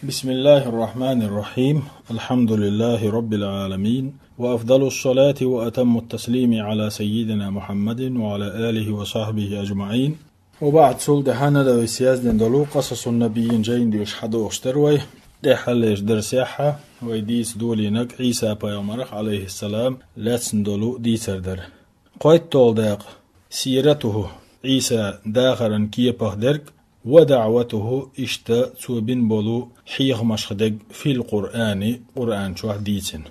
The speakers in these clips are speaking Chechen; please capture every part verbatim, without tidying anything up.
بسم الله الرحمن الرحيم. الحمد لله رب العالمين. وأفضل الصلاة وأتم التسليم على سيدنا محمد وعلى آله وصحبه أجمعين. وبعد، цул тӀехьа нада вай съезден долу Къасасун Набийин жайна доьшуш хьадогӀуш дара вай. ТӀехьаллерчу дарсехьа вай дийца долийнарг Ӏийса пайхамарах, Ӏалайхиссалам, лаьцна долу дийцар дара. КхойтталгӀа дакъа: сиратуху, Ӏийса дахаран кепах дерг, ва даъватуху, иштта цо бина болу хьехамашха дерг, фил Къуръани, Къуръан чохь дийцина.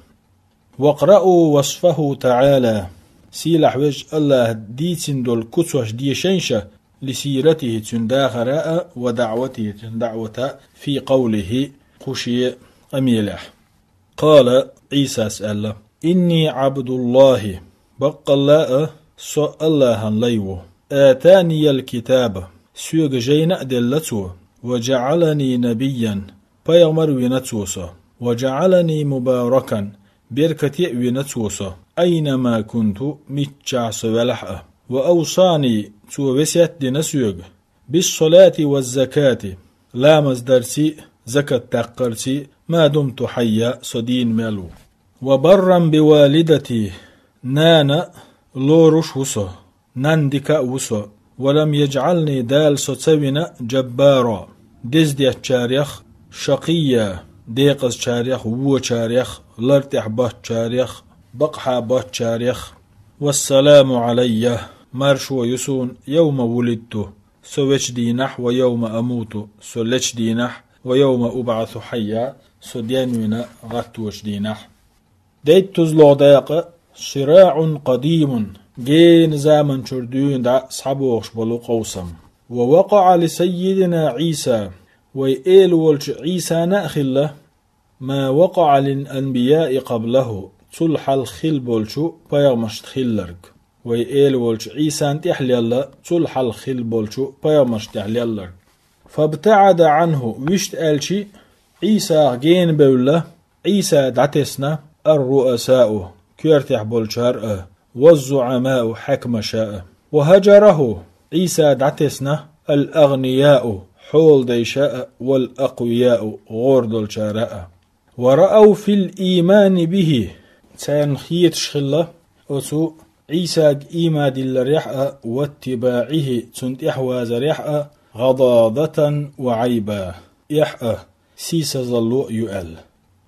Вакъраъу васфаху таъала, сийлахь везачу АллахӀа дийцина долу куцаш дешайша, ли сиратихи, цуьнан дахара а, ва даъватихи, цуьнан даъвата а, фи къавлихи, кху шен къамелехь. Къала, Ӏийсас аьлла: «Инни Ӏабдуллахи, баккъалла а, со АллахӀан лай ву. Атаниял китаба, соьга жайна а делла цо, ва жаъалани набийян, пайхамар а вина цо со, ва жаъалани мубаракан, беркате а вина цо со, айнама кунту, миччахь со велахь а. Ва авсани, цо весет а дина соьга, биссалати ваззакати, ламаз дарций а, закат даккхарций а, ма думту хьайя, со дийна мел ву. Ва барран бивалидати, нана лоруш а ву со, нанна дика а ву со. Ва лам яжъални, Дала со ца вина, жаббара, дездечарех, шакъийя, декъазчарех, вочарех, лар тӀехь боцчарех, бакъахьа боцчарех. Вассаламу Ӏалайя, маршо ю суна, йовма вулидту, со вечу дийнахь, ва йовма амуту, со лечу дийнахь, ва йовма убъасу хьайя, со денвина гӀатточу дийнахь». ДийтталгӀа дакъа: сираъун къадимун, гена заманчуьра дуьйна дӀа схьабогӀуш болу къовсам. Ва вакъаъа ли саййидина Ӏийса, вай эла волчу Ӏийсана а хилла, ма вакъаъа лил анбияи къаблаху, цул хьалха хилла болчу пайхамаршна хилларг. Вай эла волчу Ӏийсан тӀехь лелла цул хьалха хилла болчу пайхамаршна тӀехь лелларг. Фабтаъада Ӏанху, вуьшта аьлчи, Ӏийсах гена бевлла, Ӏийса дӀатесна ар-руъасау, коьртехь болчара а, ваз-зуъамау, хьаькамаша а. Ва хӀажараху, Ӏийса дӀатесна ал-агънияу, хьоладайша а, вал-акъвияу, гӀора долчара а. Ва раав фил иймани бихи, царна хеташ хилла оцу Ӏийсага ийман дилларехь а, ваттибаӀихи, цунна тӀаьхьавазарехь а, гӀададатан ва Ӏайба, эхь а, сийсазалло а ю аьлла.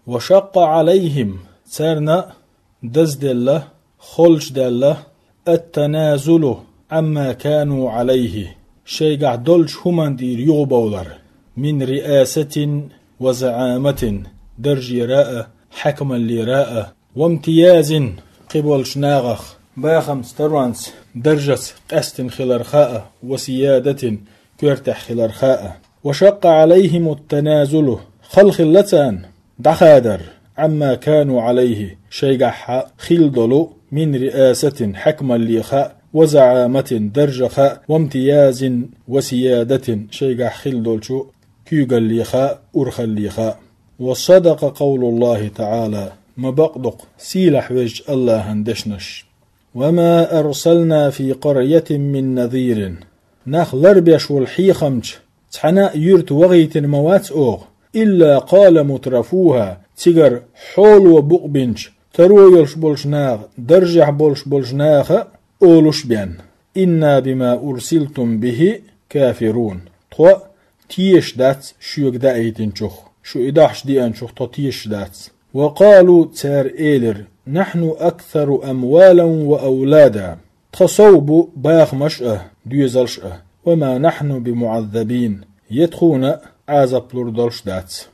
Ва шаккъа Ӏалайхим, царна дазделла, холчу даьлла, ат-таназулу Ӏамма кану Ӏалайхи, шайгахь долчу хӀуманна тӀера юхабовлар, мин риасатин ва заӀаматин, даржера а, хьаькамаллера а, вамтиязин, кхиболчу нахах, бахамца, таронца, даржаца къаьстина хиларха а, ва сиядатин, коьртехь хиларха а. Ва шаккъа Ӏалайхимут-таназулу, хала хилла царна дӀахадар, Ӏамма кану Ӏалайхи, шайгахь хилла долу, мин риасатин, хьаькамаллеха а, ва заӀаматин, даржаха а, вамтиязин, ва сиядатин, шайгахь хилла долчу куьйгаллеха а, урхаллеха а. Ва садакъа къавлуллахи таӀала, ма бакъ ду-кх сийлахь везачу АллахӀан дешнаш. Ва ма арсална фи къарйатин мин назирин, нах ларбеш волу хьехамча цхьана а юьрта вахийтина ма вац оха, илла къала мутрафуха, цигара хьоло букъ бинчу, таро йолуш болчу наха, даржехь болуш болчу наха а олуш бен: «Инна бима урсилтум бихи кафирун». Тхо тешаш дац шуьга даийтинчух, шу и дахьаш деанчух тхо тешаш дац. Ва къалу, цара элира: «Нахьну аксару амвалан ва авлада». Тхан сов бу бахамаш а, доьзалш а. «Ва ма нахьну бимуӀаззабин». Я тхуна а Ӏазап лур долуш дац.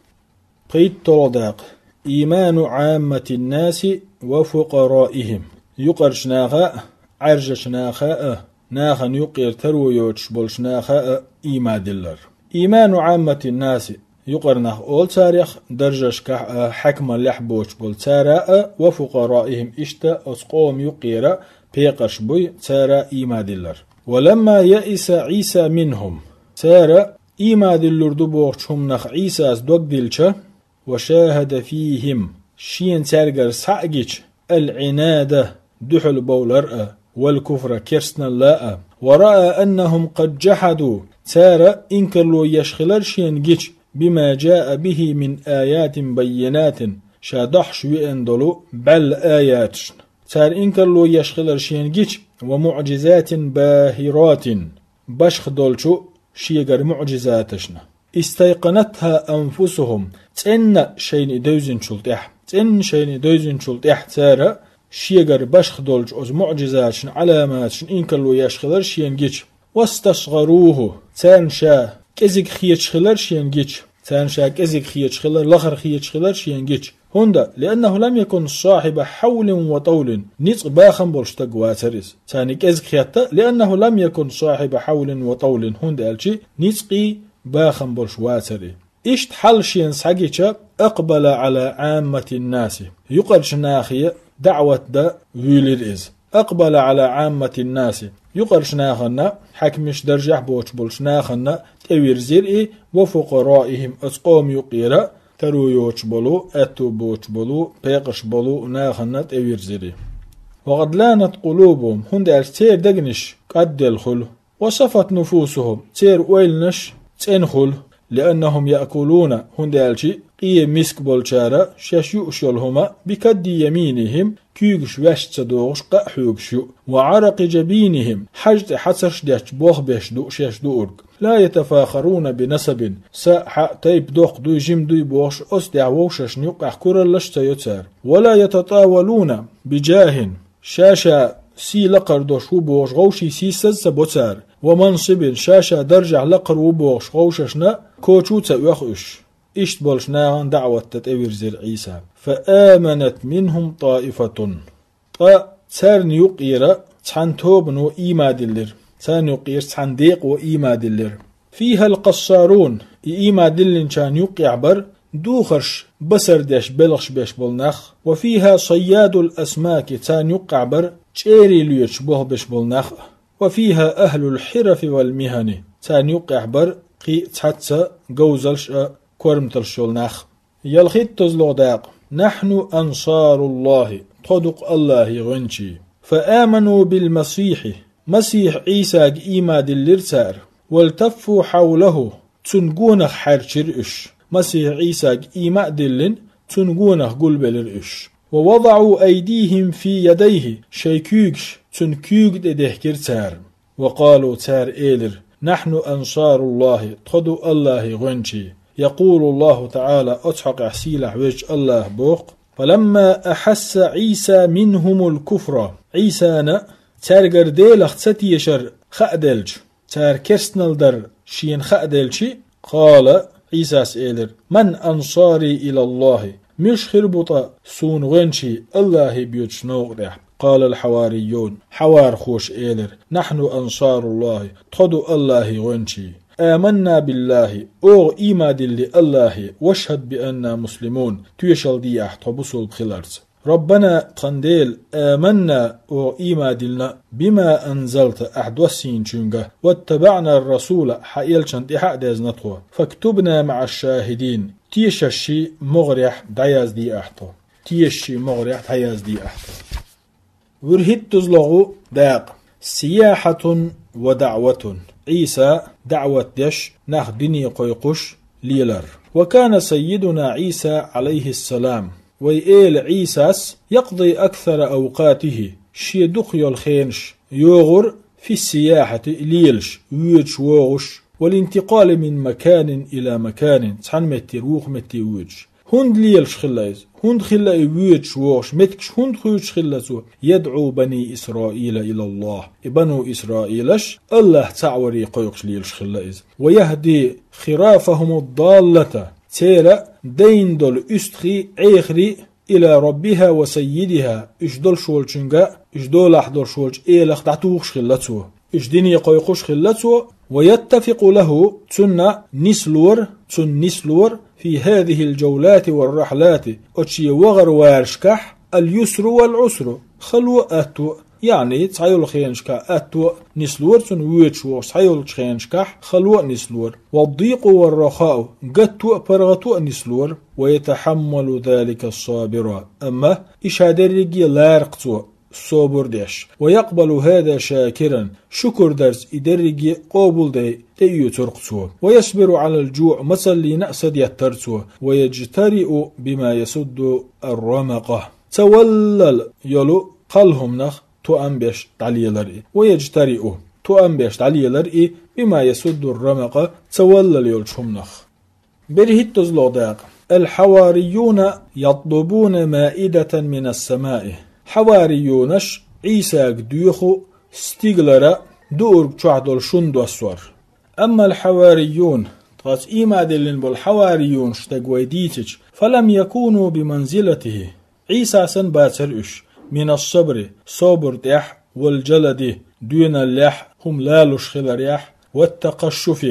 ПхийтталгӀа дакъа: ийману Ӏамматиннаси ва фукъараихим. Юкъарчу наха а, Ӏаьржачу наха а, нахана юккъера таро йоцуш болчу наха а ийман диллар. Ийману Ӏамматиннаси, юкъара нах олу царех, даржашкахь а, хьаькамаллехь а боцуш болу цара а, ва фукъараихим, иштта оцу къоман юккъера пекъарш буй, цара ийман диллар. Ва ламма яиса Ӏийса минхум, цара ийман диллур ду бохучу хӀуманах Ӏийсас дог дилча, ва шахада фихим, шена цаьргара схьа а гича, ал-Ӏинада, дуьхьал бовлар а, вал-куфра, керстаналла а, ва раа аннахум къад жахьаду, цара инкарло еш хилар шена гича, بما جاء به من آيات بينات, ша дохьуш веана долу бӀаьлла аяташна. Цара инкарло еш хилар шена гича, ومعجزات باهرات, башха долчу шегара муӀжизаташна. استيقنتها أنفسهم, цӀенна шайна и девзинчул тӀаьхьа, цӀенна шайна и девзинчул тӀаьхьа цара шегара башха долчу оцу муӀжизаташна, Ӏаламаташна инкарло еш хилар шена гича. واستصغروه, царна ша кӀезиг хеташ хилар шена гича, царна ша кӀезиг хеташ хилар, лахара хеташ хилар шена гича. ХӀунда, لأنه لم يكن صاحب حول وطول, ницкъ бахам болуш стаг вацара иза. Царна кӀезиг хетта, لأنه لم يكن صاحب حول وطول, хӀунда аьлча ницкъий бахам болуш вацара и. Иштта хьал шена схьагича, أقبل على عامة الناس, юкъарчу нахе даӀват дан вуьйлира иза. أقبل على عامة الناس, юкъарчу нахана, хьаькамаш даржехь боцуш болчу нахана тӀевирзира и, وفقرائهم, оцу къоман юкъера таро йоцуш болу, аьтту боцуш болу, пекъаш болу нахана тӀевирзира и. وقد لانت قلوبهم, хӀунда аьлча церан дегнаш кӀадделла хуьлу. وصفت نفوسهم, церан ойланаш цӀена хуьлу, لأنهم يأكلون, хӀунда аьлча къе миска болчара шаьш юуш йолу хӀума, بكد يمينهم, куьйгаш ваьшта ца догӀуш къа а хьоьгуш ю, وعرق جبينهم, хьажа тӀе хьацарш детташ болх беш ду шаьш дуург, لا يتفاخرون بنسب, са а, хьа а, тайпа доккха дуй, жима дуй бохуш, оцу тӀехь вовшашна юккъехь кураллаш а ца йо цара, ولا يتطاولون بجاه, ша-ша сий лакхара долуш ву бохуш, вовшийн сийсаз а ца бо цара, ومنصب, ша-ша даржехь лакхара ву бохуш, вовшашна коча а ца оьху уьш. Иштта болчу нахана даӀват дан тӀевирзира Ӏийса. فآمنت منهم طائفة. Ткъа царна юкъера цхьана тобано ийман диллира, царна юкъера цхьана декъо ийман диллира. فيها القصارون, и ийман диллинчарна юккъехь бара духарш басар деш, белхаш беш болу нах, وفيها صياد الأسماك, царна юккъехь бара чӀерий лоьцуш болх беш болу нах а, وفيها أهل الحرف والمهن, царна юккъехь бара кхин а цхьацца говзалш а, корматалш йолу нах. Ялхиттазло дакъа: نحن أنصار الله, тхо ду-кх Аллахьан гӀоьнчий. فآمنوا بالمسيح, Масихь Ӏийсага ийман диллира цара. والتفوا حوله, цуьнан гонах хьаьрчира уьш. Масихь Ӏийсага ийман а диллина, цуьнан гонах гулбелира уьш. ووضعوا أيديهم في يديه, шайн куьйгаш цуьнан куьйга тӀе дехкира цара. وقالوا, цара элира: نحن أنصار الله, тхо ду Аллахьан гӀоьнчий. يقول الله تعالى, оцу хьокъехь сийлахь везачу Аллахьа боху: فلما أحس عيسى منهم الكفر, Ӏийсана цаьргара Делах ца тешар хааделча, цара керстанал дар шена хааделча, قال, Ӏийсас элира: من أنصاري إلى الله, муьш хир бу ткъа суна гӀоьнчий Аллахье боьдучу новкъа тӀехь? قال الحواريون, хьавархоша элира: نحن أنصار الله, тхо ду Аллахьан гӀоьнчий. آمنا بالله, оха ийман диллина Аллахье, واشهد بأننا مسلمون, тоьшалла де ахь тхо бусулба хиларца. ربنا, тхан Дела, آمنا, оха ийман диллина, بما أنزلت, ахь доссийначуьнга, واتبعنا الرسول, хьан элчанна тӀаьхьа а дезна тхо, فاكتبنا مع الشاهدين, тешарший могӀарехь дӀаязде ахь тхо. Тешарший могӀарехь дӀаязде ахь тхо. ВуьрхӀиттазлогӀу дакъа: سياحة ودعوة. Ӏийса даӀват деш, нах дине кхойкхуш лелар. وكان سيدنا عيسى عليه السلام, вай эла Ӏийсас, يقضي أكثر أوقاته, шен дукха йолу хенаш йогӀура, في السياحة, лелаш, воьдуш-вогӀуш, والانتقال من مكان إلى مكان, цхьана меттера вукху метте воьдуш. ХӀунда лелаш хилла иза? ХӀунда хилла и воьдуш-вогӀуш, меттигаш хӀунда хуьйцуш хилла цо? يدعو بني إسرائيل إلى الله. И бану Исраилаш Аллахь цхьаъ варе кхойкхуш лелаш хилла иза. ويهدي خرافهم الضالة. Церан дайна долу уьстагӀий, Ӏехарий, إلى ربها وسيدها, уьш долуш волчуьнга, уьш долахь долуш волчу элах дӀатухуш хилла цо. Уьш дине кхойкхуш хилла цо. ويتفق له, цунна нислора, цунна нислора, في هذه الجولات والرحلات, оцу шен вахар-варашкахь, اليسر والعسر, хало а, атто а, яъни цхьайолу хенашкахь атто а нислора цунна, воьдуш-вогӀуш цхьайолчу хенашкахь хало а нислора, والضيق والرخاء, гатто а, паргӀато а нислора, ويتحمل ذلك صابرا, амма и ша дерриге а лара-кх цо, собар деш. ويقبل هذا شاكرا, шукур дарца и дерриге а къобалдой, тӀеоьцург цо. ويصبر على الجوع, мацаллина а садеттар цо. ويجترئ بما يسد الرمق. Ца валлал йолу кхалхӀуманах тоам беш дӀалелар и. ويجترئ, тоам беш дӀалелар и, بما يسد الرمق, ца валлал йолчу хӀуманах. БерхӀиттазло дакъа. الحواريون يطلبون مائدة من السماء. Хьавариюнаш Ӏийсага доьху стигалара дуург чохь долу шун доссор. أما الحواريون, тхаца ийман диллина болу хьавариюнаш стаг вай дийцича, فلم يكونوا بمنزلته. Ӏийса санна бацара уьш, من الصبر, собар тӀехь, والجلد, доьналлехь, хӀума лалуш хиларехь, والتقشف,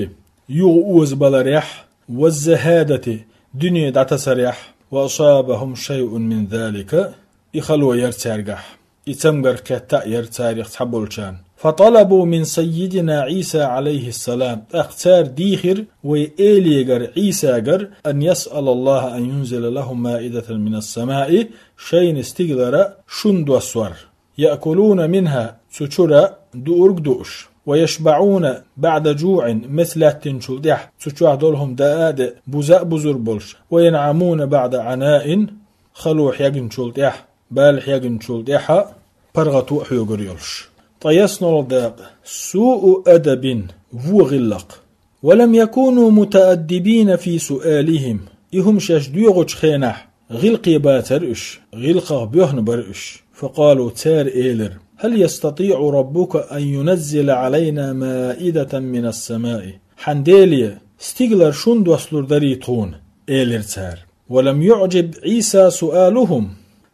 юха озабаларехь, والزهادة, дуьне дӀатасарехь, وأصابهم شيء من ذلك, и хало яра цаьргахь, и цамгар кхетта а яра царах цхьаболчарна. فطلبوا من سيدنا عيسى عليه السلام, тӀаккха цара дийхира вай Элегара Ӏийсагара, أن يسأل الله أن ينزل لهم مائدة من السماء, шайна стигалара шун доссор. يأكلون منها, цу чуьра дуург дууш. ويشبعون بعد جوع, меца лаьттинчул тӀаьхьа цу чохь долу хӀума даа а де, буза а бузур болуш. وينعمون بعد عناء, хало хьегначул тӀаьхьа, бала хьегначул тӀаьхьа паргӀато а хьоьгур йолуш. Ткъа яснолу дакъа. سوء أدب, вон гӀиллакх. ولم يكونوا متأدبين في سؤالهم. И хӀума шаьш доьхучу хенахь гӀиллакхе бацара уьш, гӀиллакхах боьхна бара уьш. فقالوا, цара элира: هل يستطيع ربك أن ينزل علينا مائدة من السماء؟ Хьан Деле, стигалара шун доссалур дарий тхуна? элира цара. ولم يعجب عيسى سؤالهم.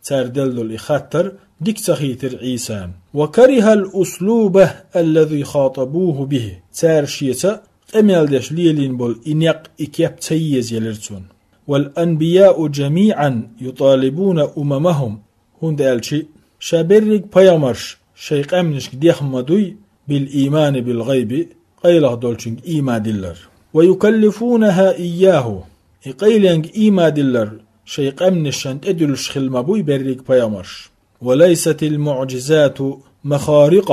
Цара делла долу и хаттар дика ца хийтира Ӏийсана. وكره الأسلوب الذي خاطبوه به. Цара шеца къамел деш лелийна болу и некъ, и кеп ца езаелира цунна. والأنبياء جميعا يطالبون أممهم. ХӀунда аьлча ша берриг пайхамарш шайн къаьмнашка дехна ма дуй, بالإيمان بالغيب, къайлаха долчуьнга ийман диллар. ويكلفونها إياه. И къайленга ийман диллар шайн къаьмнашна тӀедуьллуш хилла ма буй берриг пайхамарш. وليست المعجزات مخارق.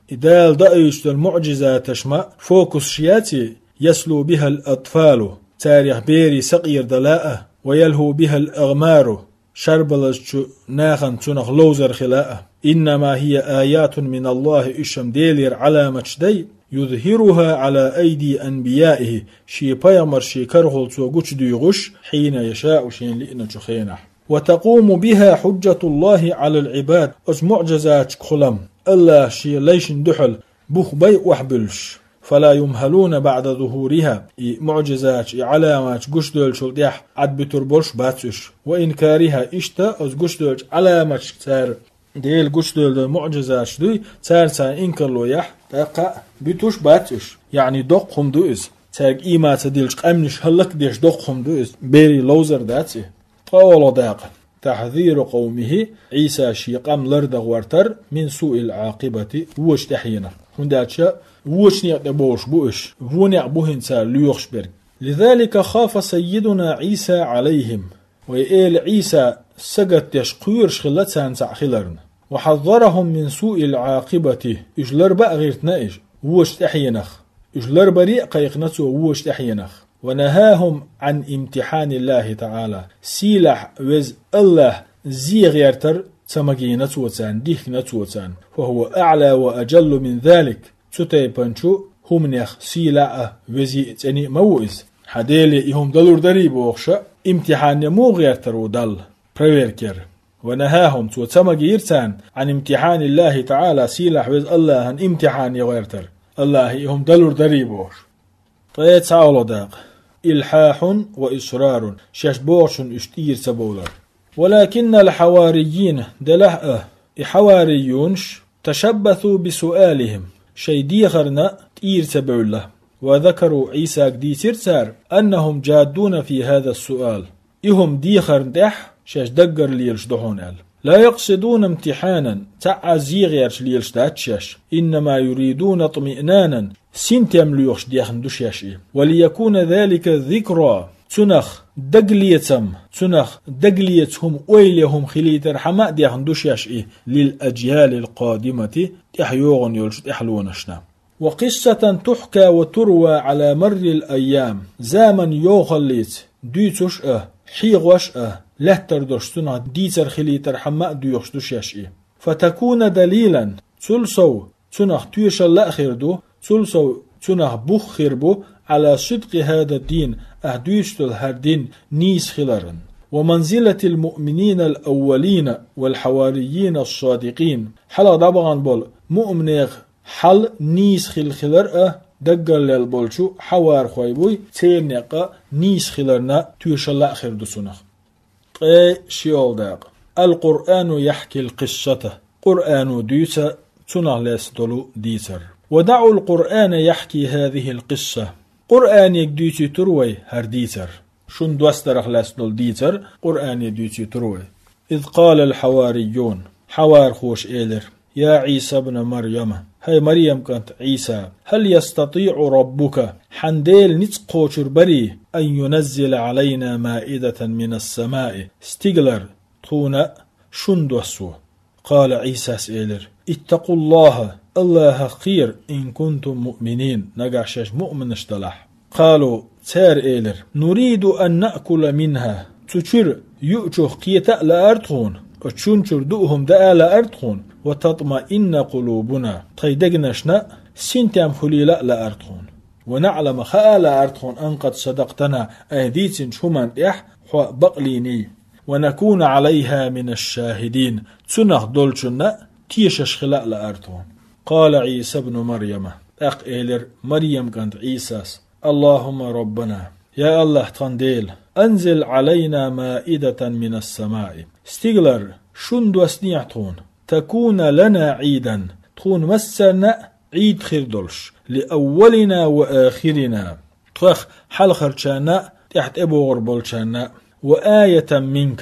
И Дала даийтуш долу муӀжизаташ ма фокусаш яц, يسلو بها الأطفال, царех берийн сакъера дала а, ويلهو بها الأغمار, шарбалазчу нахана цунах ловзар хила а. إنما هي آيات من الله, уьш-м Делера Ӏаламаташ дай, يظهرها على أيدي أنبيائه, шен пайхамарийн карахула цо гучудуьйгӀуш, حين يشاء, шена лиъначу хенахь. وتقوم بها حجة الله على العباد. Оцу муӀжизаташкахула-м АллахӀа шен лайшна дуьхьал бух бай охьабуьллуш. فلا يمهلون بعد ظهورها. И муӀжизаташ, и Ӏаламаташ гучудевллачул тӀаьхьа Ӏадбуьтур болуш бац уьш. وإنكارها, иштта оцу гучудевллачу Ӏаламаташка цара, Дела гучудевлла долу муӀжизаташ дуй, цара царна инкарло яхь, тӀаккха а буьтуш бац уьш, яъни доккха хӀума ду иза. Цаьрга ийман ца диллачу къаьмнаш хӀаллакдеш доккха хӀума ду иза, берийн ловзар дац и. Ткъа олу дакъа. تحذير قومه, Ӏийса шен къам лардан гӀортар, من سوء العاقبة, вочу тӀаьхьенах. ХӀунда аьлча вочу некъа тӀе бовлуш бу уьш, вон некъ бу хӀинца лоьхуш берг. لذلك خاف سيدنا عيسى عليهم. Вай Эла Ӏийса сагатдеш кхоьруш хилла царна цхьаъ хиларна. وحذرهم من سوء العاقبة, уьш ларба а гӀиртина иза, вочу тӀаьхьенах. Уьш ларбаре а кхайкхина цо вочу тӀаьхьенах. ونهاهم عن امتحان الله تعالى. Сийлахь веза АллахӀ зе гӀертар ца магийна цо царна, дихкина цо царна. فهو أعلى وأجل من ذلك. Цу тайпанчу хӀуманех сийлахь а, везий а, цӀений а ма ву иза. Хьан Деле и хӀума далур дарий бохуша, имтихьане муха гӀертар ву Далла, проверкера. ونهاهم, цо ца магийра царна, عن امتحان الله تعالى, сийлахь веза АллахӀан имтихьане гӀертар. АллахӀе и хӀума далур дарий бохуш. Ткъе цхьа олу дакъа. إلحاح وإصرار, шаьш бохучун уьш тӀера ца бовлар. ولكن الحواريين, делахь а, и хьавариюнаш, تشبثوا بسؤالهم, шайн дехарна тӀера ца бевлла. وذكروا, Ӏийсага дийцира цара, أنهم جادون في هذا السؤال. И хӀума дехарна тӀехь шаьш даггара лелаш ду хьуна аьлла. لا يقصدون امتحانا, цхьа а зе гӀерташ лелаш дац шаьш. إنما يريدون اطمئنانا, синтем лоьхуш дехна ду шаьш и. وليكون ذلك ذكرى, цунах дагалецам, цунах дагалеца хӀума, ойла е хӀума хилийтархьама а дехна ду шоаш и, للأجيال القادمة, тӀаьхьа йогӀун йолчу тӀаьхьалонашна. وقصة تحكى وتروى على مر الأيام, заман йохаллица дуьйцуш а, хьехош а, лаьттар долуш цунах дийцар хилийтархьама а доьхуш ду шоаш и. فتكون دليلا, цул сов цунах тоьшалла а хир ду, цул сов цунах бух хир бу, على صدق هذا الدين, ахь дуьйцуш долу хӀара дин нийса хиларан. ومنزلة المؤمنين الأولين والحواريين الصادقين, хьалха дӀабахана болу муъминех хьал нийса хила хилар а, даггаллел болчу хьавархой буй, церан некъ а нийса хиларна тоьшалла а хир ду цунах. Ткъе шолгӀа дакъа. القرآن يحكي القصة. Къуръано дуьйцу цунах лаьцна долу дийцар. ودعوا القرآن يحكي هذه القصة. Къуръане дуьйцуьйтур вай хӀара дийцар. Шун доссарах лаьцна долу дийцар Къуръане дуьйцуьйтур вай. إذ قال الحواريون. Хьавархоша элира: يا عيسى ابن مريم, хӀай Марьям кӀант Ӏийса, هل يستطيع ربك, хьан Дела ницкъ кхочур барий, أن ينزل علينا مائدة من السماء, стигалара тхуна шун доссо? قال, Ӏийсас элира: اتقوا الله, Аллахах кхера, إن كنتم مؤمنين, нагахь шаьш муъминаш далахь. قالوا, цара элира: نريد أن نأكل منها, цу чуьра юучух кхета а лаьара тхуна, оцу шун чуьра дуу хӀума даа а лаьара тхуна, وتطمئن قلوبنا, тхайн дегнашна синтем хуьлийла а лаьара тхуна, ونعلم, хаа а лаьара тхуна, أن قد صدقتنا, айхьа дийцинчу хӀуманна тӀехь хьо бакълийний, ونكون عليها من الشاهدين, цунах долчунна тешаш хила а лаьара тхуна. قال عيسى ابن مريم, тӀаккха элира Марьям кӀант Ӏийсас: اللهم ربنا, я Аллахь, тхан Дела, أنزل علينا مائدة من السماء, стигалара шун доссанехьа тхуна, تكون لنا عيدا, тхуна массарна а Ӏийд хир долуш, لأولنا وآخرنا, тхох хьалхарчарна а, тӀаьхьа тӀебогӀур болчарна а, وآية منك,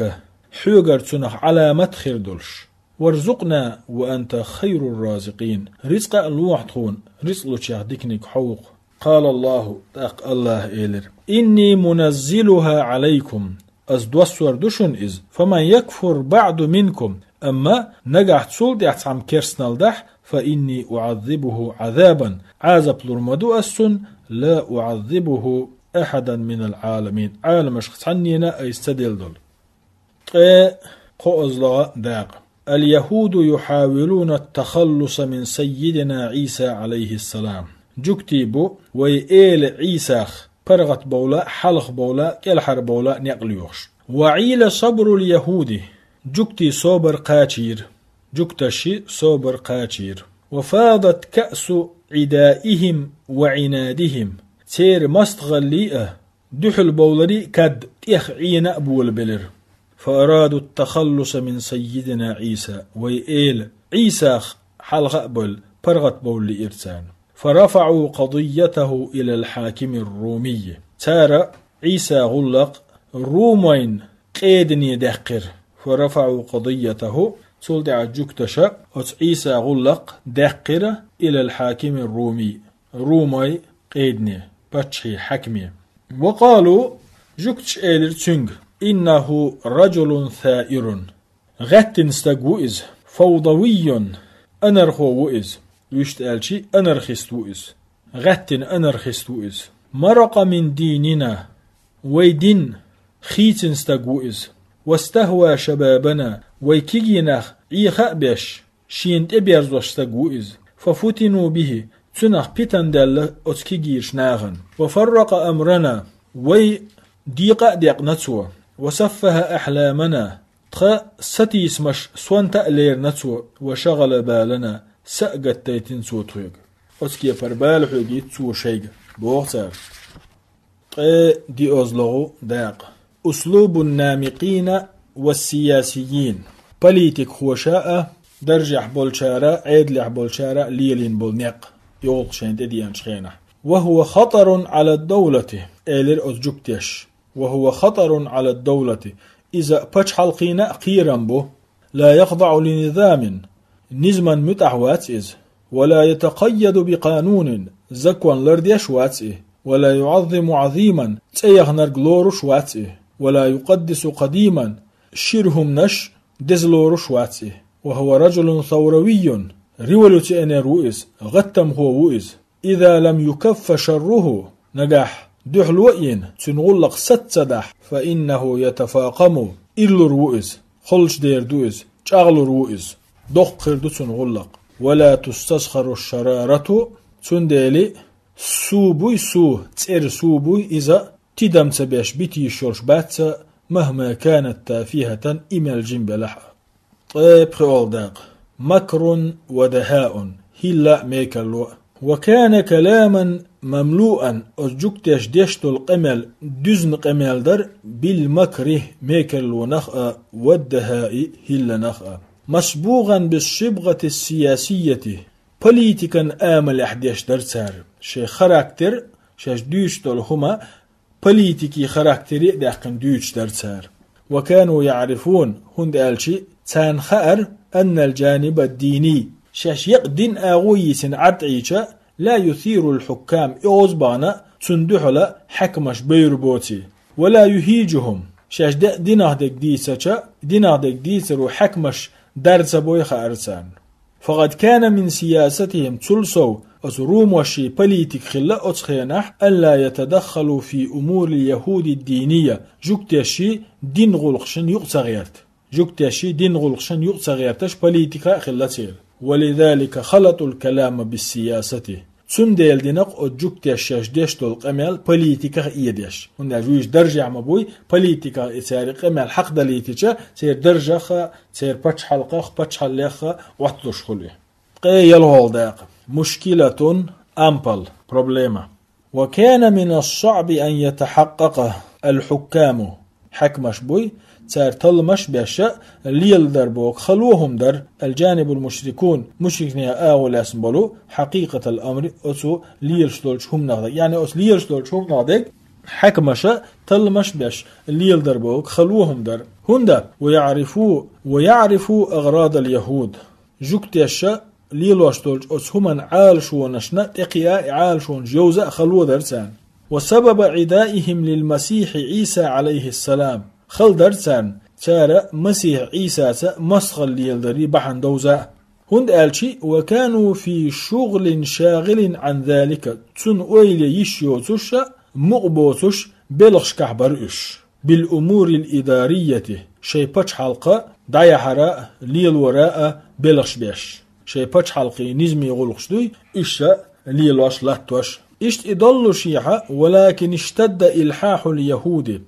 хьоьгара цунах Ӏаламат хир долуш. وارزقنا وأنت خير الرازقين, рицкъа а лохьа тхуна, рицкъ лучех диканиг хьо ву-кх. قال الله, тӀаккха Аллахьа элира: إني منزلها عليكم, Ас доссор ду шуна иза, فمن يكفر بعد منكم, амма нагахь цул тӀаьхьа цхьамма керстаналдахь, فإني أعذبه عذابا, Ӏазап лур ма ду Ас цунна, لا أعذبه أحدا من العالمين, Ӏаламашка цхьаннена а айса ца делла долу. Ткъе кхоазлагӀа дакъа. اليهود يحاولون التخلص من سيدنا عيسى عليه السلام. Жуьгтий бу вай эла Ӏийсах паргӀат бовла, хьалха бовла, кӀелхьара бовла некъ лоьхуш. وعيل صبر اليهود. Жуьгтий собар кхачийра. Жуьгташи собар кхачийра. وفاضت كأس عدائهم وعنادهم. Церан мастагӀаллий а, дуьхьал бовларий а кад тӀех Ӏийна а болабелира. فأرادوا التخلص من سيدنا عيسى. Вай эла Ӏийсах хьалха а бовла, паргӀат бовла лиира царна. فرفعوا قضيته إلى الحاكم الرومي. Цара Ӏийса гӀуллакх Румойн къедане даьккхира. فرفعوا قضيته, цул тӀаьхьа жуьгташа оцу Ӏийса гӀуллакх даьккхира إلى الحاكم الرومي, Румой къедане, паччахье, хьаькаме. وقالوا, жуьгташа элира цуьнга: إنه رجل ثائر. ГӀаьттина стаг ву иза, فوضوي, анархо ву иза, вуьшта аьлча, анархист ву иза, гӀаьттина анархист ву иза. مرق من ديننا, вай дин хийцина стаг ву иза. واستهوى شبابنا, вай кегий нах Ӏеха а беш, шена тӀеберзош стаг ву иза. ففتنوا به, цунах питана даьлла оцу кегийчу нахана. وفرق أمرنا, вай декъа а декъна цо. وسفه أحلامنا, тхан сатийсамаш сонта а лерина цо, وشغل بالنا, са а гатдайтина цо тхоьга. Оцу кепара бала хьоьгуьйту цо шайга, боху цара. Ткъе диъазлагӀа дакъа. أسلوب النامقين والسياسيين. Политикхоша а, даржехь болчара а, Ӏедалехь болчара а лелийна болу некъ, йогӀу шайна тӀедеанчу хенахь. وهو خطر على الدولة, элира оцу жуьгташа. وهو خطر على الدولة. Иза пачхьалкхина а кхерам бу. لا يخضع لنظام. Низаман муьтӀахь вац иза. ولا يتقيد بقانون. Закон лардеш а вац и. ولا يعظم عظيما, цӀе яханарг лоруш вац и, ولا يقدس قديما, шира хӀуманаш деза лоруш вац и. وهو رجل ثوروي, революционер ву иза, гӀаттамхо ву иза. إذا لم يكف شره, нагахь дуьхьало а йина, цуьнан гӀуллакх саца ца дахь, فإنه يتفاقم, ирлур ву иза, холчу дер ду иза, чӀагӀлур ву иза, доккха хир ду цуьнан гӀуллакх. ولا تستصغر الشرارة, цундела су буй, су, цӀера су буй, иза тидам ца беш бита йиш йолуш бац, مهما كانت تافهة, и мел жима белахь а. Ткъе пхоьалгӀа дакъа. مكر ودهاء, хӀилла а, мекарло а. وكان كلاما مملوءا, оцу жуьгтеша деш долу къамел дуьзна къамел дара, بالمكر, мекарлонах а, والدهاء, хӀилланах а. مصبوغا بالصبغة السياسية, политикан амалехь деш дара цара. Шайн характер, шаьш дуьйцуш долу хӀума политикан характере а даьккхина дуьйцуш дара цара. وكانوا يعرفون, хӀунда аьлча царна хаьара, أن الجانب الديني, шаьш екъа дин агӀо йийцина Ӏад Ӏийча, لا يثير الحكام, оьгӀаз бахана цунна дуьхьала хьаькамаш бевр боций. ولا يهيجهم, шаьш деа динах дерг дийцача, динах дерг дийцаро хьаькамаш дар ца бой хаьара царна. فقد كان من سياستهم, цул сов, оцу ромашийн политика хилла оцу хенахь, ألا يتدخلوا في أمور اليهود الدينية, жуьгтешший дин гӀуллакхашна юкъа ца гӀерта. Жуьгтешший дин гӀуллакхашна юкъа ца гӀерташ политика а хилла церан. ولذلك خلطوا الكلام بالسياسة. Цундела дина-кх оцу жуьгтеша шаьш деш долу къамел политиках а эдеш. ХӀунда аьлча уьш даржехь ма буй, политиках и церан къамел хьакхадалийтича, церан даржах а, церан пачхьалкхах, пачхьалкхех а Ӏотталуш хуьлу и. Ткъе ялхолгӀа дакъа. مشكلة, ампал, проблема. وكان من الصعب أن يتحقق الحكام, хьаькамаш буй, цара талламаш а беш, леладар боху хало хӀума дара, الجانب المشركون, мушрикнехан агӀо лаьцна болу, حقيقة الأمر, оцу лелаш долчу хӀуманах дерг. Яъни оцу лелаш долчу хӀуманах дерг хьаькамаша талламаш а беш, леладар боху хало хӀума дара. ХӀунда, ويعرفوا, ويعرفوا أغراض اليهود. Жуьгтеша лелош долчу оцу хӀуманан Ӏалашонашна тӀекхиа, и Ӏалашонаш йовза а хало дара царна. وسبب عدائهم للمسيح عيسى عليه السلام. Хала дара царна, цара Масихь Ӏийсаца мостагӀалла леладаран бахьана довза а. ХӀунда аьлча, وكانوا في شغل شاغل عن ذلك, цунна ойла йиш йоцуш а, мукъа боцуш белхашкахь бара уьш. بالأمور الإدارية, шайн пачхьалкх дӀаяхьара а, лелора а белхаш беш. Шайн пачхьалкхийн низамийн гӀуллакхаш дуй, уьш а лелош, латтош. Иштта и доллушехь а, ولكن اشتد إلحاح اليهود.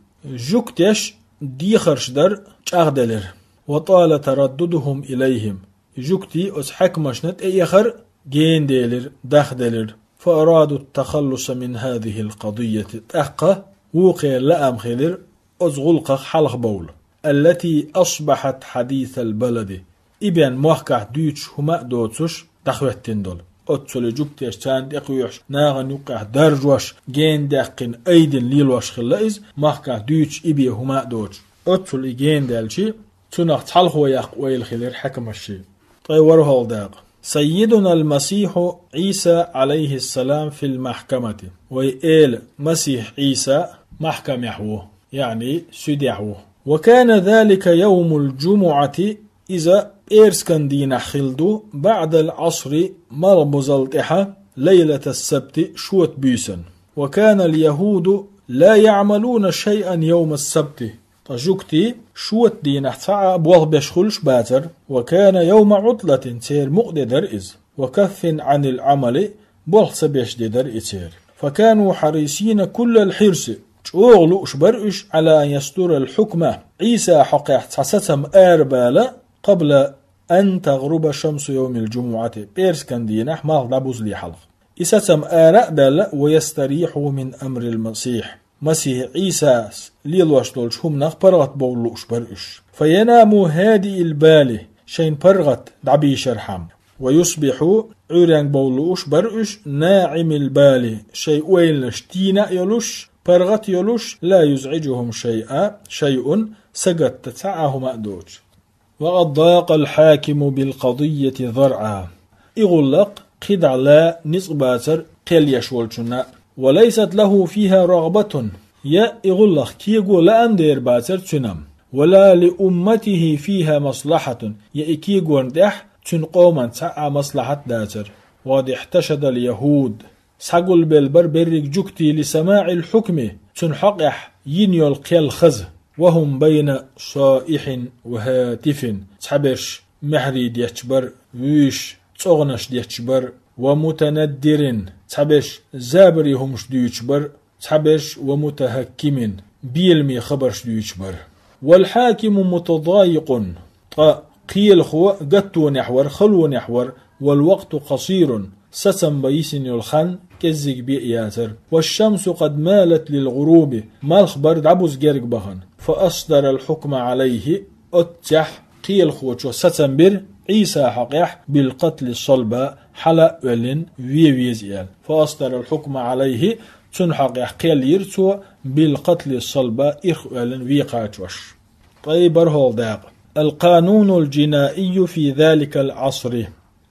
Жуьгтеша дехарш дар чӀагӀделира. وطال ترددهم إليهم. Жуьгтий оцу хьаькамашна тӀеэхар генаделира, дахделира. فأرادوا التخلص من هذه القضية. ТӀаккха вукхеран лаам хилира оцу гӀуллакхах хьалхабовла. التي أصبحت حديث البلد. И бен мохкахь дуьйцуш хӀума а доцуш, дӀахӀоьттина долу. Оццул и жуьгтеша царна тӀекхоьхьуш, нахана юккъехь даржош, генадаьккхина, айдина лелош хилла иза, махкахь дуьйцуш и бен хӀума а доцуш. Оццул и генадаьлча, цунах цхьалхо яккха ойла хилира хьаькамашший. Ткъе ворхӀалгӀа дакъа. سيدنا المسيح عيسى عليه السلام في المحكمة. Вай Эла Масихь Ӏийса махкамехь ву, яъни суьдехь ву. وكان ذلك يوم الجمعة, иза пӀераскан дийнахь хилла ду, بعد العصر, малхбузал тӀаьхьа, ليلة السبت, шота буьйсанна. وكان اليهود لا يعملون شيئا يوم السبت. Ткъа жуьгтий шота дийнахь цхьа а болх беш хуьлуш бацара. وكان يوم عطلة, церан мукъа де дара иза. وكف عن العمل, болх ца беш де дара и церан. فكانوا حريصين كل الحرص, чӀогӀа лууш бара уьш, على أن يصدر الحكم, Ӏийса хьокъехь цхьа сацам арабала, قبل أن تغرب شمس يوم الجمعة, пӀераскан дийнахь малх дӀабузале хьалха. И сацам ара а баьлла, ويستريحوا من أمر المسيح. Масихь Ӏийсас лелош долчу хӀуманах паргӀат бовла лууш бара уьш. فيناموا هادئ البال, шайн паргӀат дӀабийшархьама. ويصبحوا, Ӏуьйренга бовла лууш бара уьш, ناعم البال, шайн ойланаш тийна а йолуш, паргӀат а йолуш, لا يزعجهم شيء, شيء, сагатта цхьа а хӀума а доцуш. وقد ضاق الحاكم بالقضية ذرعا. И гӀуллакх кхидӀа ла ницкъ бацара кхел еш волчунна. وليست له فيها رغبة, я и гӀуллакх кего лаам дер бацар цуьнан, ولا لأمته فيها مصلحة, я и кегорна тӀехь цуьнан къоман цхьа а маслахьат дацар. وقد احتشد اليهود, схьагулбелла бара берриг жуьгтий لسماع الحكم, цуьнан хьокъехь йина йолу кхел хаза. وهم بين صائح وهاتف, цхьаберш маьхьарий детташ бара, вуьйш цӀогӀанаш детташ бара, ومتندر, цхьаберш забаре хӀумаш дуьйцуш бара, цхьаберш ومتهكم, беламе хабарш дуьйцуш бара. والحاكم متضايق, ткъа кхелахо гаттонехь вара, халонехь вара, والوقت قصير, сацам бан йисина йолу хан кӀеззиг бен яцара. والشمس قد مالت للغروب, малх бара дӀабуза герга бахана. فأصدر الحكم عليه, оццехь кхелахочо сацам бира Ӏийса хьокъехь بالقتل صلبا, хьала а оьллина вен веза аьлла. فأصدر الحكم عليه, цунна хьокъехь кхел йира цо بالقتل صلبا, ирх оьллина вен кхачош. Ткъе бархӀалгӀа дакъа. القانون الجنائي في ذلك العصر.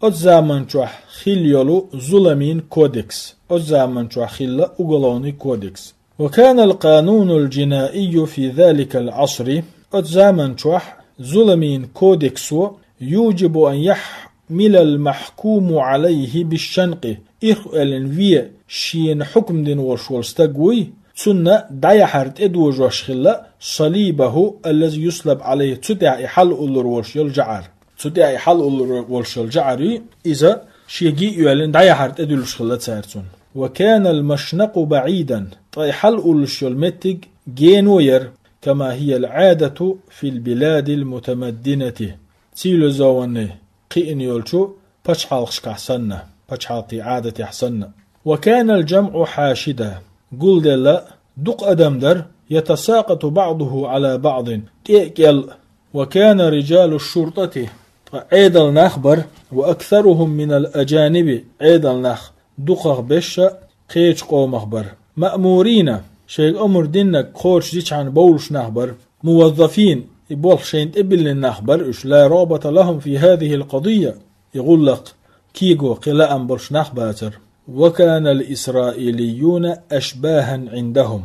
Оцу заман чохь хилла йолу зуламийн кодекс. Оцу заман чохь хилла уголовный кодекс. وكان القانون الجنائي في ذلك العصر, оцу заман чохь зуламийн кодексо يوجب أن يحمل المحكوم عليه بالشنق, ирх оьллина вен шена хьукм дина волуш волу стаг вуй, цунна дӀаяхьар тӀедожош хилла صليبه الذي يصلب عليه, цу тӀехь и хьалауллур волуш йолу жӀар. Цу тӀехь и хьалауллур волуш йолу жӀар юй, иза шен гиъ йоьллина дӀаяхьар тӀедуьллуш хилла цара цунна. وكان المشنق بعيدا, ткъа и хьалауллуш йолу меттиг гено яра, كما هي العادة في البلاد المتمدنة, цивилизованный кхиъна йолчу пачхьалкхашкахь санна, пачхьалкхийн Ӏадатехь санна. وكان الجمع حاشدا, гулделла дукха адам дара, يتساقط بعضه على بعض, тӀе а кӀел а. وكان رجال الشرطة, ткъа Ӏедал нах бара, وأكثرهم من الأجانب, Ӏедал нах дукхах берш а кхечу къомах бара. مأمورين, шайга омра диннарг кхочушдичхьана бовлуш нах бара. موظفين, и болх шайна тӀе биллина нах бара уьш, لا رغبة لهم في هذه القضية, и гӀуллакх кего кхин лаам болуш нах бацара. وكان الإسرائيليون أشباها عندهم.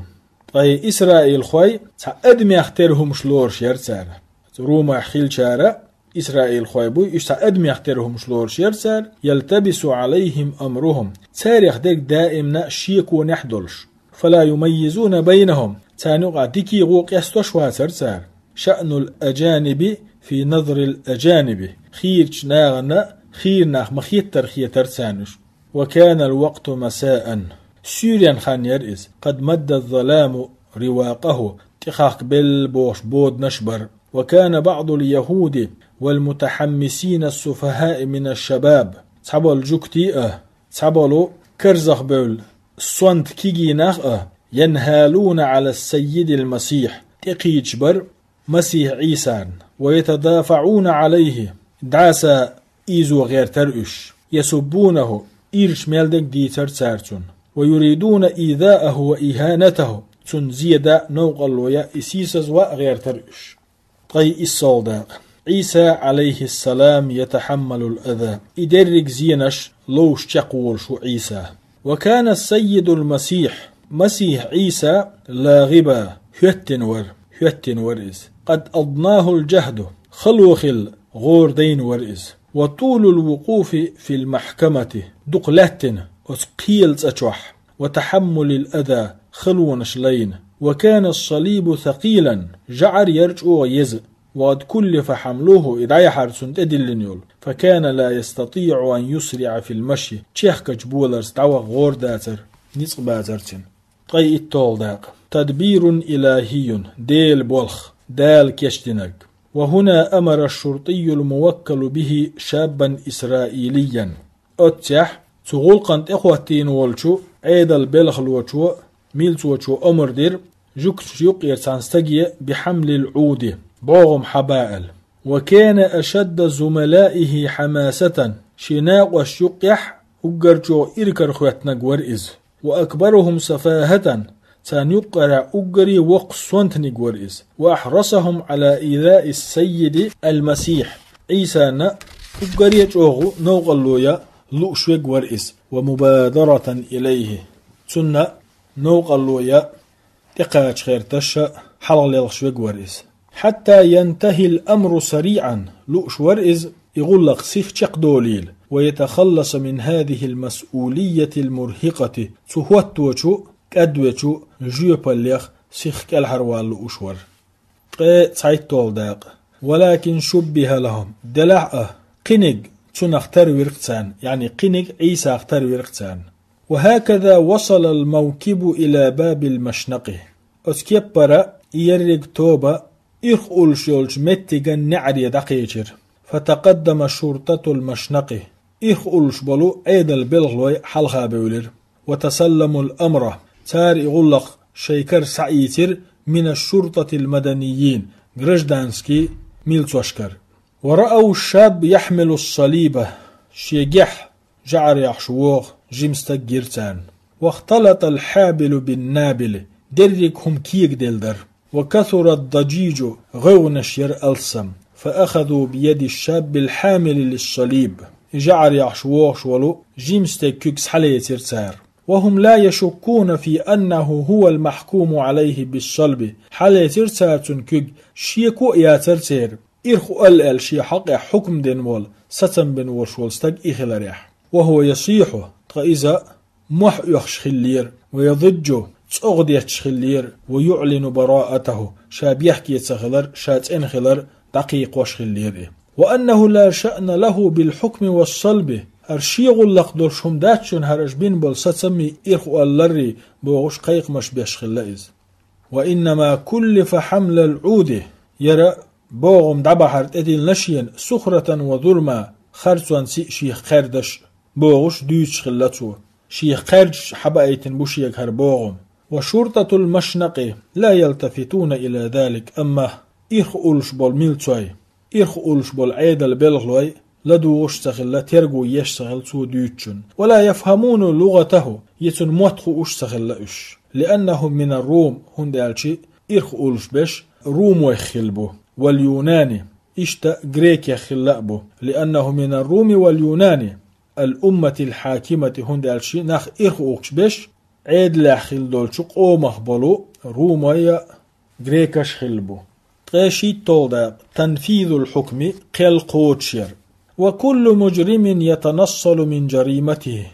Ткъа и исраилхой цхьа адамех тера хӀумаш лоруш яра цара. Румахь хилчара исраилхой буй, уьш цхьа адамех тера хӀумаш лоруш яра цара, يلتبس عليهم أمرهم, царех дерг даимна шеконехь долуш. فلا يميزون بينهم, царна юкъахь дикий гӀо къестош вацара цара. شأن الأجانب في نظر الأجانب, хийрачу нахана хийра нах ма-хеттара хетара царна уьш. وكان الوقت مساء, суьйренан хан яра иза, قد مد الظلام رواقه, тӀехахка белла бохуш боданаш бара. وكان بعض اليهود والمتحمسين السفهاء من الشباب, цхьаболу жуьгтий а, цхьаболу карзахбевлла сонта кегий нах а, ينهالون على السيد المسيح, тӀекхийдаш бара Масихь Ӏийсана, ويتدافعون عليه, дӀаса ийзо гӀертара уьш, يسبونه, ирча мел дерг дийцара цара цунна, ويريدون إيذاءه وإهانته, цунна зе дан, новкъарло ян, и сийсазван а гӀертара уьш. Ткъе иссалгӀа дакъа. عيسى عليه السلام يتحمل الأذى, и дерриг зенаш ловш чекхволуш ву Ӏийса. وكان السيد المسيح, Масихь Ӏийса, لاغبا, хӀоьттина вара, хӀоьттина вара иза. قد أضناه الجهد, хало хилла гӀора дайна вара иза. وطول الوقوف في المحكمة, дукха лаьттина оцу кхелан цӀа чохь, وتحمل الأذى, халонаш лайна. وكان الصليب ثقيلا, жӀар яра чӀогӀа еза. وقد كلف حمله, и дӀаяхьар цунна тӀедиллина йолу. فكان لا يستطيع أن يسرع في المشي, чехкачу боларца дӀаваха гӀора дацара, ницкъ бацара цуьнан. Ткъе итталгӀа дакъа. تدبير إلهي, Делан болх, Дала кечдинарг. وهنا أمر الشرطي الموكل به شابا إسرائيليا. Оццехь цу гӀуллакхна тӀехӀоттийна волчу Ӏедал белхалочо, милцочо омра дира жуьгташна юккъера цхьана стаге بحمل العود, бӀогӀам хьабаала. وكان أشد زملائه حماسة, шен накъосташна юккъехь уггар чӀогӀа иракарахӀоьттинарг вара иза. وأكبرهم سفاهة, царна юккъера уггаре воккха сонтаниг вара иза. وأحرصهم على إيذاء السيد المسيح, Ӏийсана уггаре чӀогӀа новкъарло ян лууш верг вара иза. ومبادرة إليه, цунна новкъарло ян тӀекхача херташ хьалхалелхаш вег вар иза. حتى ينتهي الأمر سريعا, лууш вар иза, и гӀуллакх сиха чекхдолийла, ويتخلص من هذه المسؤولية المرهقة, цу хӀотточу, кӀадвечу жоьпаллех сиха кӀелхьарвала лууш вар. Ткъе цхьайтталгӀа дакъа. ولكن شبه لهم, делахь а, кхиниг цунах тарвирх царна, яъни кхиниг Ӏийсах тарвирх царна. وهكذا وصل الموكب إلى باب المشنق. Оцу кеппара и ерриг тоба ирх уллуш йолчу меттиган неӀаре дӀакхечира. فتقدم شرطة المشنق. Ирх уллуш болу Ӏедал белхалой хьалха бевлира. وتسلموا الأمر. Цара и гӀуллакх шайн кара схьаийцира من الشرطة المدنيين, гражданский милцошкара. ورأوا الشاب يحمل الصليب. Шен гехь жӀар яхьаш вогӀу жима стаг гира царна. واختلط الحابل بالنابل. Дерриг хӀума кегаделла дара. وكثر الضجيج, гӀевгӀанаш яра алссам. فأخذوا بيد الشاب الحامل للصليب. И жӀар яхьаш вогӀуш волу жима стеган куьг схьалецира цара. وهم لا يشكون في أنه هو المحكوم عليه بالصلب. Хьалецира цара цуьнан куьг, шеко а яцара церан, ирх олу аьлла шен хьокъехь хьукам дина волу, сацам бина волуш волу стаг и хиларехь. وهو يصيح, ткъа иза мохь оьхуш хиллера, ويضج, цӀогӀа детташ хиллера, ويعلن براءته, ша бехке ца хилар, ша цӀена хилар дӀакхайкхош хиллера и. وأنه لا شأن له بالحكم والصلب, хӀара шен гӀуллакх долуш хӀума дац шуна, хӀара аша бина болу сацаммий, ирх олларрий бохуш кхайкхамаш беш хилла иза. وإنما كلف حمل العود, хӀара богӀум дӀабахьар тӀедиллина шена, سخرة وظلما, харцонца а шех кхаьрдаш а, бохуш дуьйцуш хилла цо. Шех кхаьрдаш хьабаийтина бу шега хӀара богӀум. وشرطة المشنق لا يلتفتون إلى ذلك, амма ирх уллуш болу милцой, ирх уллуш болу Ӏедал белхалой ладугӀуш ца хилла, терго еш ца хилла цо дуьйцучун. ولا يفهمون لغته, я цуьнан мотт хууш ца хилла уьш. لأنهم من الروم, хӀунда аьлча ирх уллуш берш ромойх хилла бу, واليونان, иштта грекех хилла а бу. لأنه من الروم واليونان الأمة الحاكمة, хӀунда аьлча нах ирх ухкуш берш Ӏедалехь хилла долчу къомах болу ромой а, грекаш а хилла бу. Ткъе шийтталгӀа дакъа. تنفيذ الحكم, кхел кхочушъяр. وكل مجرم يتنصل من جريمته.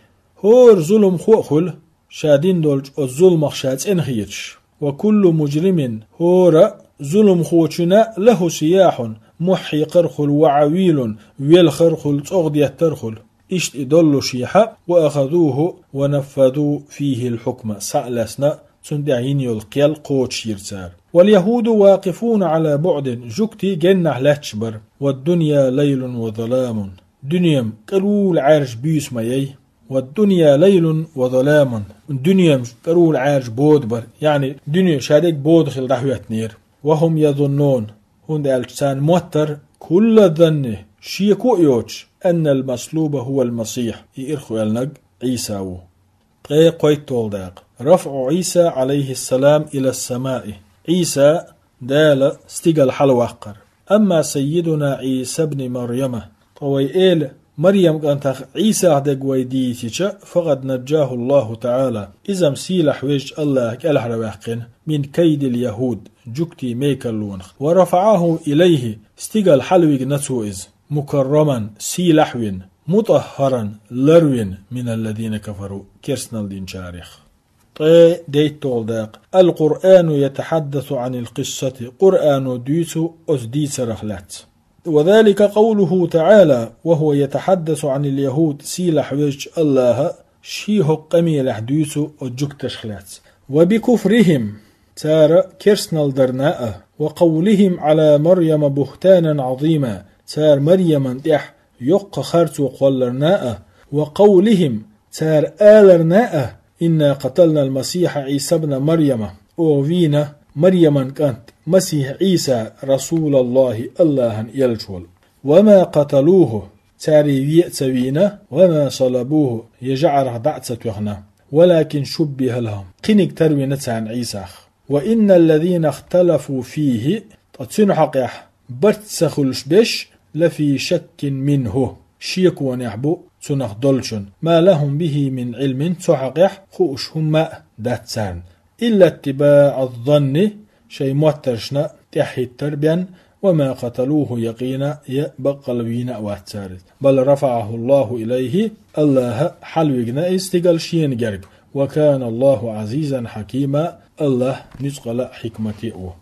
ХӀора зуламхо а хуьлу, ша дина долчу оцу зуламах ша цӀена хеташ. وكل مجرم, хӀора зуламхочунна, له سياح, мохь хьекхар а хуьлу, وعويل, велхар а хуьлу, цӀогӀа деттар а хуьлу. Иштта и доллушехь, وأخذوه ونفذوا فيه الحكم, схьа а лаьцна, цунна тӀехь йина йолу кхел кхочушйира цара. واليهود واقفون على بعد, жуьгтий геннахь лаьтташ бара. والدنيا ليل وظلام. Дуьненан кӀелхьара Ӏаьржа буьйса ма яй. والدنيا ليل وظلام. Дуьненан кӀелхьара Ӏаьржа бода бара. Яъни дуьне шадерг бода хилла дӀахӀоьттинера. وهم يظنون. ХӀунда аьлча царна моттара, كل الظن, шеко а йоцуш, أن المصلوب هو المسيح, и ирхъоьллинарг Ӏийса ву. Ткъе кхойтталгӀа дакъа. رفع عيسى عليه السلام إلى السماء. Ӏийса Дала стигала хьалаваккхар. أما سيدنا عيسى ابن مريم, ткъа вай эла Марьям кӀантах Ӏийсах дерг вай дийцича, فقد نجاه الله تعالى, иза-м сийлахь везачу АллахӀа кӀелхьарваьккхина, من كيد اليهود, жуьгтийн мекарлонах, ورفعه إليه, стигала хьалавигна цо иза, مكرما, сийлахь а вина, مطهرا, ларвина, من الذين كفروا, керстанал динчарех. Ткъе дейтталгӀа дакъа. القرآن يتحدث عن القصة, Къуръано дуьйцу оцу дийцарах лаьцна. وذلك قوله تعالى, وهو يتحدث عن اليهود, сийлахь везачу АллахӀа шен хӀокху къамелехь дуьйцу оцу жуьгташах лаьцна. وبكفرهم, цара керстанал дарна а, وقولهم على مريم بهتانا عظيما, цара Марьяман тӀехь йоккха харцо кхолларна а, وقولهم, цара аларна а, إنا قتلنا المسيح عيسى ابن مريم, оха вийна Марьяман кӀант Масихь Ӏийса, رسول الله, АллахӀан элча волу. وما قتلوه, цара и вен а ца вийна, وما صلبوه, я жӀарах дӀа а ца тоьхна, ولكن شبه لهم, кхиниг тарвина царна Ӏийсах. وإن الذين اختلفوا فيه, ткъа цуьнан хьокъехь барт ца хуьлуш берш, لفي شك منه, шеконехь бу цунах долчун. ما لهم به من علم, цу хьакъехь хууш хӀумма а дац царна. إلا اتباع الظن, шайн моттаршна тӀаьхьахӀиттар бен, وما قتلوه يقينا, я баккъал вийна а вац цара иза. بل رفعه الله إليه, АллахӀа хьалвигна иза стигала шена герга. وكان الله عزيزا حكيما, АллахӀ нуьцкъала а, хьикмате а ву.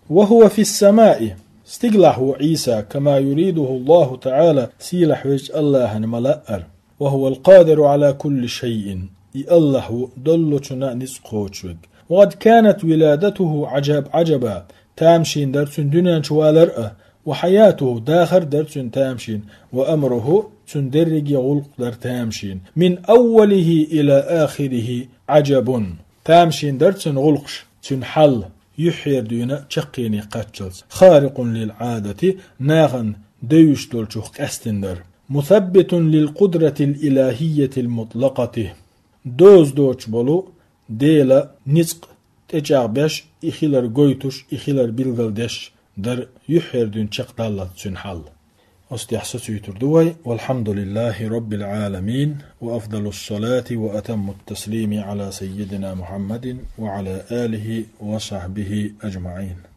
وهو في السماء, стигалахь ву Ӏийса, كما يريده الله تعالى, сийлахь везачу АллахӀана ма-лаъара. وهو القادر على كل شيء, и АллахӀ ву доллучунна ницкъ кхочуш верг. وقد كانت ولادته عجب عجبا, тамашийна дара цуьнан дуьнен чу валар а, وحياته, дахар а дара цуьнан тамашийна, وأمره, цуьнан дерриге гӀуллакх дара тамашийна. من أوله إلى آخره عجب, тамашийна дара цуьнан гӀуллакхаш, цуьнан хьал, юьххьера дуьйна чаккхене кхаччалц. خارق للعادة, нахана девзаш долчух къаьстина дара. مثبت للقدرة الإلهية المطلقة, доза доцуш болу Делан ницкъ тӀечӀагӀбеш, и хилар гойтуш, и хилар билгалдеш дара юьххьера дуьйна чекхдаллалц цуьнан хьал. Оцу тӀехь сацуьйтур ду вай. والحمد لله رب العالمين، وأفضل الصلاة وأتم التسليم على سيدنا محمد وعلى آله وصحبه أجمعين.